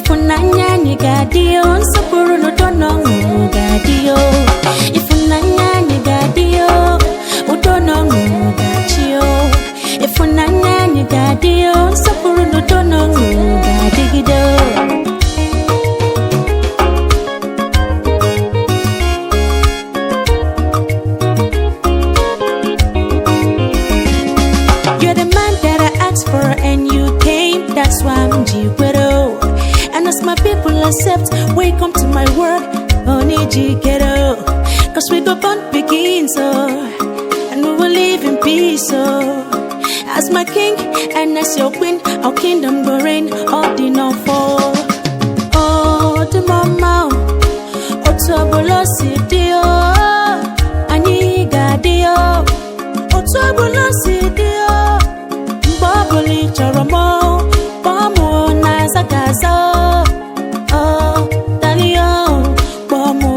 Ịfụnanya anyị ga-adị o, nsọpụrụ n'udo na ọṅụ ga-adị o. Ịfụnanya anyị ga-adị o, udo na ọṅụ ga-achị o. Ịfụnanya anyị ga-adị o, nsọpụrụ n'udo na ọṅụ ga-adịgide o. You're the man that I asked for and you came. That's why I'm Jikwero. And as my people accept, welcome to my world. Onijikero. 'Cause we go born begins, oh, and we will live in peace, oh. As my king and as your queen, our kingdom will reign all the no fall. Oh, the mama, otu ọbụla si dị o, anyị ga-adị o. Otu ọbụla si dị o, mgbe ọbụla ị chọrọ m o, kpọọ m o, na-aza ga-aza o. O, dali o, kpọọ m o,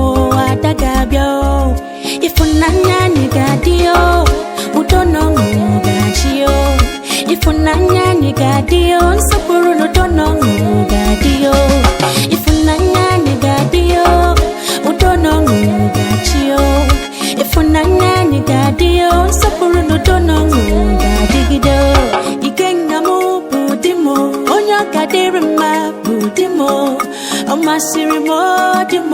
ada ga-abịa o. Ịfụnanya anyị ga-adị o, udo na ọṅụ ga-achị o. Ịfụnanya anyị ga-adị o, nsọpụrụ na udo na ọṅụ ga-adị o. Ịfụnanya anyị ga-adị o, udo na ọṅụ ga-achị o. Ịfụnanya anyị ga-adị o, nsọpụrụ na udo na ọṅụ ga-adịgide o. Ikenga m bụ di m, onye ọ ga-adịrị mma bụ di m. Ọ masịrị m o, di m.